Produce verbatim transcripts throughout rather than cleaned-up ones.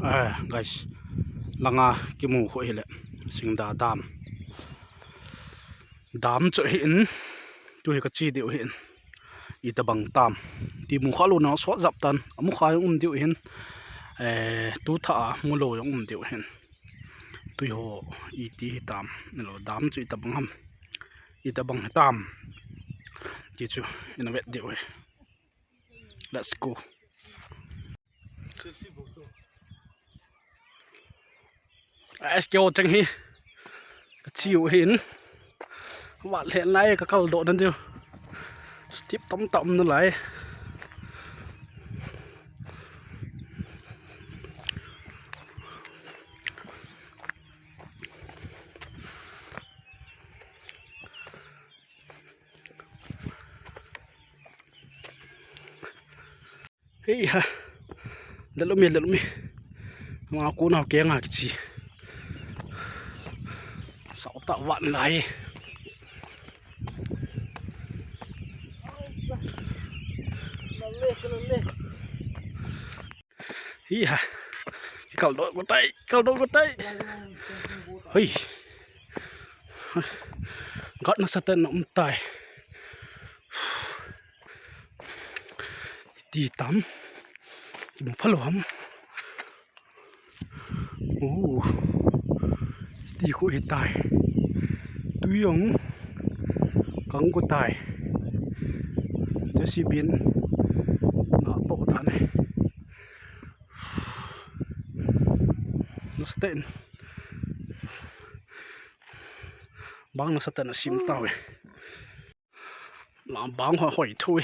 Ah, guys, langa kimu khu hile, Singda Dam. Dam chu hi in, tu hi kache diu hi in. Itobang tam. Ti mu kha lou na sot jap tan. Amu kha jong um diu hin. Eh, tu tha a mu lou jong um diu hin. Tui ho iti hitam. Lo dam chu itobang ham. Itobang hitam. Ti chu ina vet diu hi. Let's go. Ai, keo chang hi. Kache u hin. Vat lheh nalai, kakal doh nan diu. Steep tamtah um nalai. Hei ha. Lelum e, lelum e. Nga kuna ke nga kiche. Sao ta van lai. Hi ha. Kal doh ko tai, kal doh ko tai. Hei. Gat nasatah in um tai. Ti tam. Ti mu phalou ham. Uh. Ti khu hitai. Tui jong kang ko tai. J C B in natoh dan e. Nasatah in. Bang nasatah in asem tauve. La bang ho hoi thui.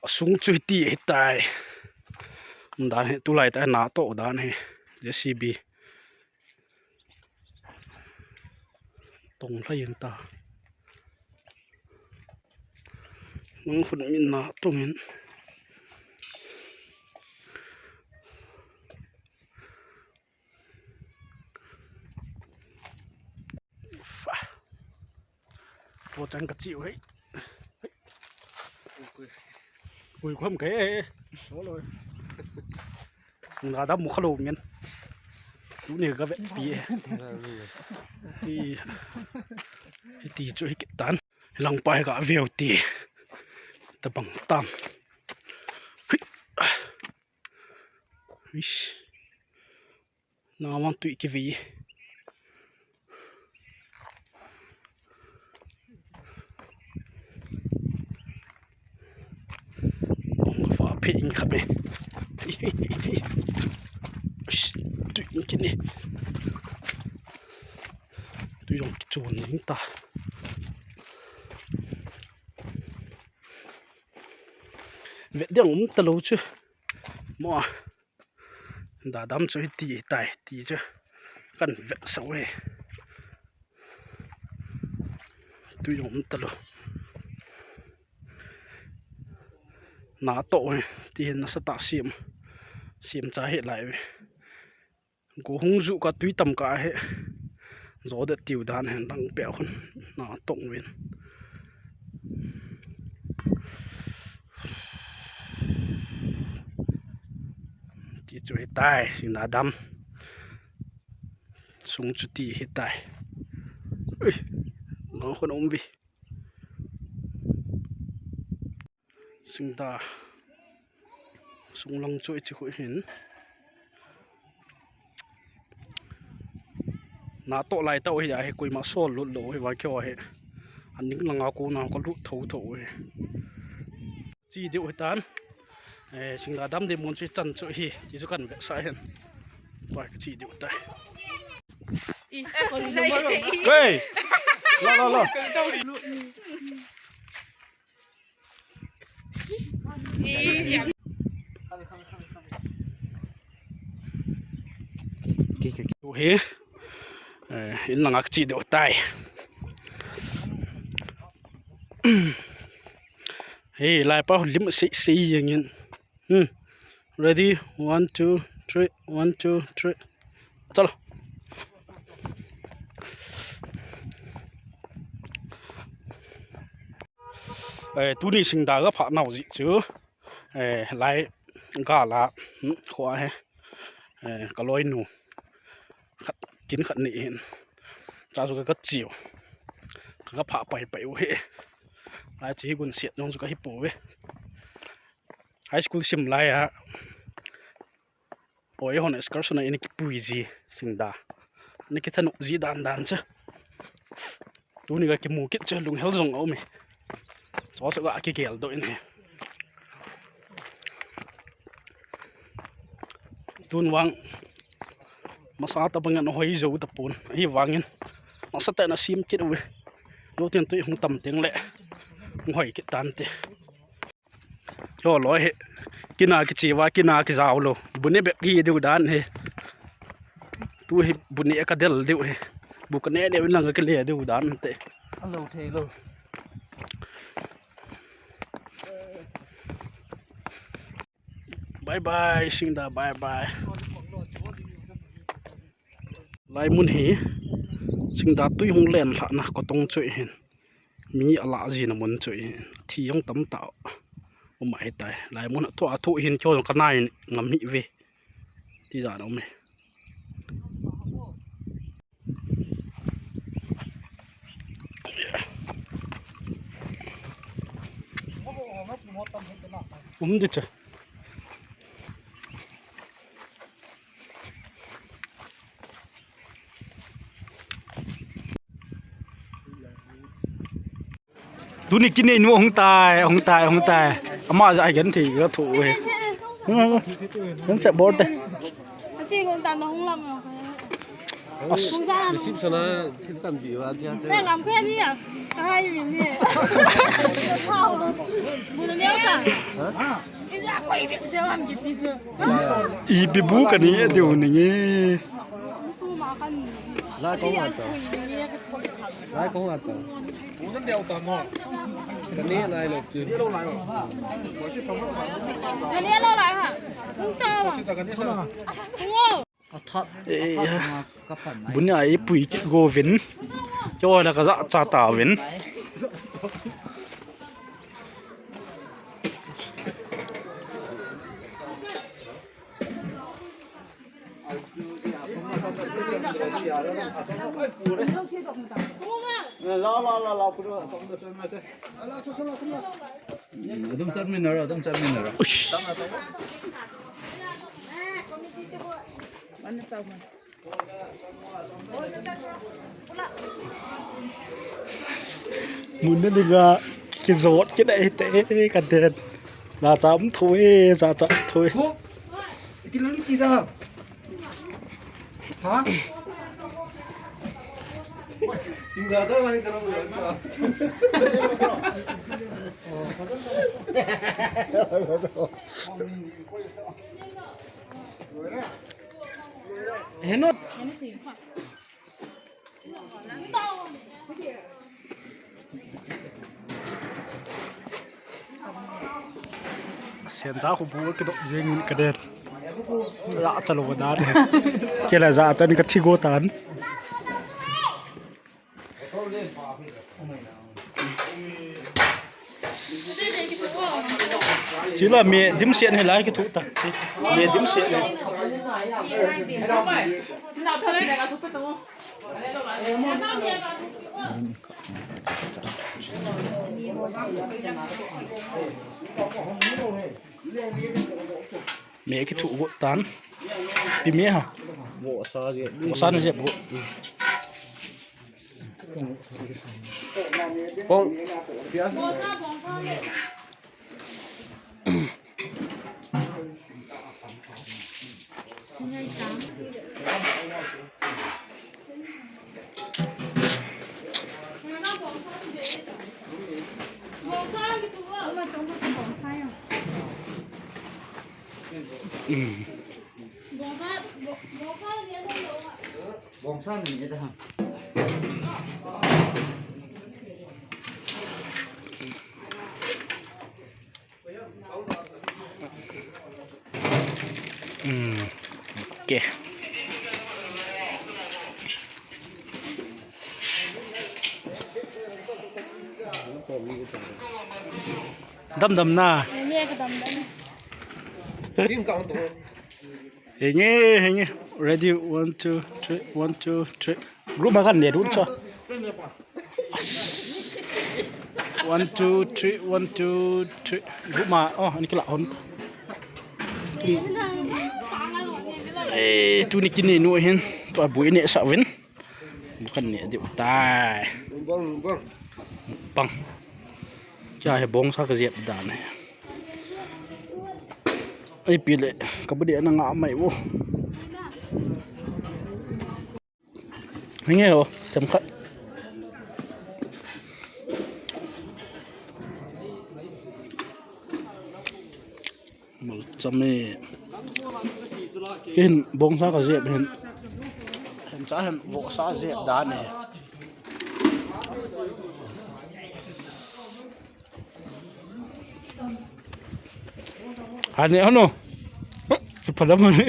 Asung chu hiti hitai. Dan hi tulai tah natoh dan hi. J C B. Tong lhai in ta. Nang khun min natoh in. Ko chang kache u hei. Kui khom ke. Solo. Nga da mu kha lou ngen. Tuni ka vet pi e. Hi, hiti chu hi kitan. Langpa hi ka veu ti. Tobang tam. Hi. Ish. Nang vang tui kive. Ong ka fa phe in kha be. Ish, tui in kine. Tui jong kichon jing ta. Vet ding um talou chu. Mo a. Singda Dam chu hiti hitai, ti chu. Kan vetsah u hi. Tui jong um talou. Natoh u hi. Ti hin nasatah sem. Sem cha hi lai u hi. Go hung ju ka tui tam ka hi. Jo det tiu dan hin dang pe hun. Natoh u hin. Ti chu hitai, Singda Dam. Sung chu ti hitai. Ui, bang khun um vi. Singda. Sung lang chu ichi khu hin. Natoh lai tau hi a hi koima sol lut lou hi va kyo hi. Aning langa kona ka lut tho tho hi. Che diu hitan. Eh, Singda Dam di mun chu chan chu hi. Ti chu kan vetsah hin. Tua kache diu tai. Hey! La, la, la. Tu hi, eh, in langa kache diu tai. Hey, lai pa lim sei sei jeng in. Hmm. Ready? One, two, three. One, two, three. Chalo. Eh, tuni singda kaphah nau jeh chu, eh, lai gala, hmm, khua he, eh, kaloinu khat, kin khat ni hin. Cha chu ka, kachiu. Ka, kaphah pai pai u he. Lai chi gun siat nung chu kahi pouve. High school sim lai a. Oi, hon excursion a ina kipui ji singda. Ina kithanop ji dan dan cha. Tuni kakimu kit cha lunghel jong aume. So so kakigel doh in he. Tun vang. Masa tabang an hoi jou tapon. Ahivangin. Masa tah in asim kit uve. Lou tin tui hung tam teng le. Hung hoi kit tante. Lolo he. Kina kichi va, kina kijao lou. Bu ne bep hi diu dan he. Tu hi bu ne kadel diu he. Bu kane ne lang kile diu dan te. Alo thei lou. Bye bye, singda, bye bye. Lai mun hi, singda tui hung len lhahna kotong chu hin. Mi alah jina mun chu hin. Thi jong tamtah um ahitai. Lai mun athu, athu hin kyo jong kanai ngam hi ve. Ti jan um e. Um di cha. Tuni kinei nu hung tai, hung tai, hung tai. Ama ja ai gan thei ga tho he. Hung, hung. Gan se bor te. Achi gon tan hung lam. As. Hung ja. Receive sana thil kan bi wa tia che. Nang am khe ni ya. Hai mi ni. Bu ni ya ta. Ha? Ipi bu kani diu ni nge. Lai kong ata. Lai kong ata. Kani lai lo ti. Kani lai ha. Kani sa. Athap, eh, athap nga kapan mai. Bunia ipui kit go vin. Cho la kaja cha ta vin. Adum chatmin naro, adum chatmin naro. Ush. Munna dinga kijot kit ahite, kaden. Jachat um thoi, jachat um thoi. Iti lang chi da. Ha? Chingda da mani da. Heno. Sen ja khu bu kidop jeng in kaden. Jachat lou dan. Kei la jachat ni kathi go tan. Chila me dimset ni lai kithu ta. Me dimset ni. Me kithu go tan. Pi me ha. Vohsa je. Vohsa na je bu. Kong. Bongsa ni da. Hmm. Okay. Dam dam na. Henge, henge. Ready, one, two, three, one, two, three. Group ma kan ne dun sa. One, two, three, one, two, three. Group ma, oh, ani kila hon. Eh, tuni kini nu hin. Tua bu ini sa win. Bukan ni, di utai. Bang, bang. Bang. Kya hai bong sa ka jep dan hai. Ai pi le, ka bu de na nga mai wo. Hinge ho, tem khat. Malcham e. Kei hin bong sa ka jep hin. Hin cha hin bo sa jep dan e. Ane ano? Kipala mane.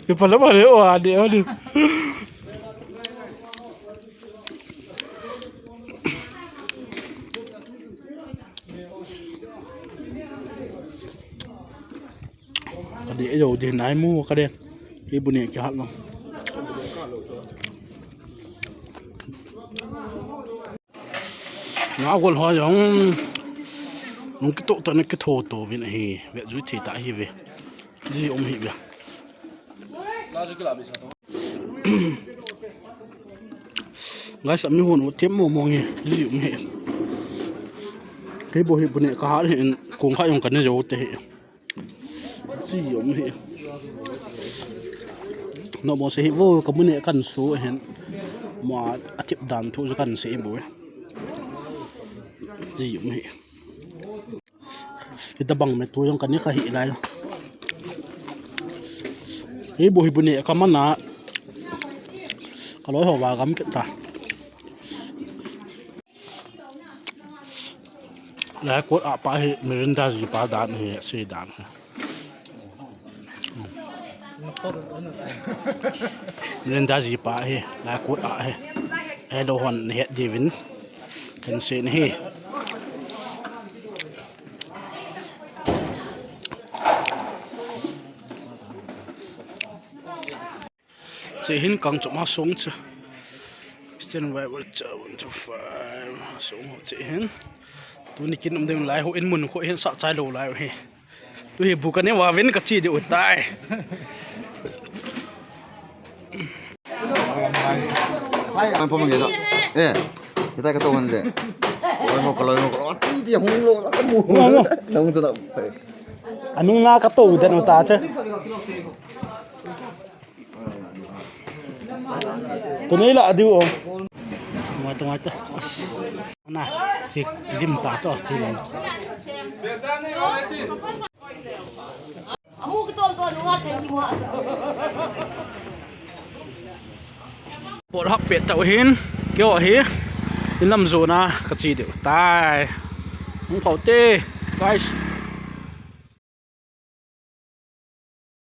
Kipala mane o ane ano? Ka dei jou ding nai mu ka dei. Kei bu ne kihat lou. Nga gol ho jong. Nung kitoh tah na kitho to vin ahi. Ve jui thei ta hi ve. Ji um hi ve. Guys, ami hon u tem mo mo nge. Ji um hi. Kei bu hi bu ne ka hat hi in kong kha jong ka ne jou te hi. Chi um hi. No mo se hi vo ka mu ne kan su hen. Mo a tip dan thu kan se bu. Chi um hi. Hita bang me tu jong kan ni ka hi lai. Hi bu hi bu ne ka mana. Ka loi ho va gam ke ta. Lai kot a pa hi Mirinda ji pa dan hi, si dan hi. Mirinda ji pa hi, lai kot a hi. Hello hon het divin. Kan si ni hi. Che hin kang chom a song che. Christian Bible cha one to five song ho che hin. Tuni kin um ding lai ho in mun kho hin sa chai lou lai hi. Tu hi bu ka ne wa vin ka chi de u tai. Ang pamang ito. Eh, kita ka to man de. Kaloi mo, kaloi mo, kaloi. Ati di hung lo, ka mu. Nung sa na. Anung na ka to den u ta che. Tunei la diu o. Ngai to ngai to. Na, chi lim ta cho chi la. Pot hap pet tau hin, keo hi, in lam zona ka chi diu tai. Hung pau te, guys.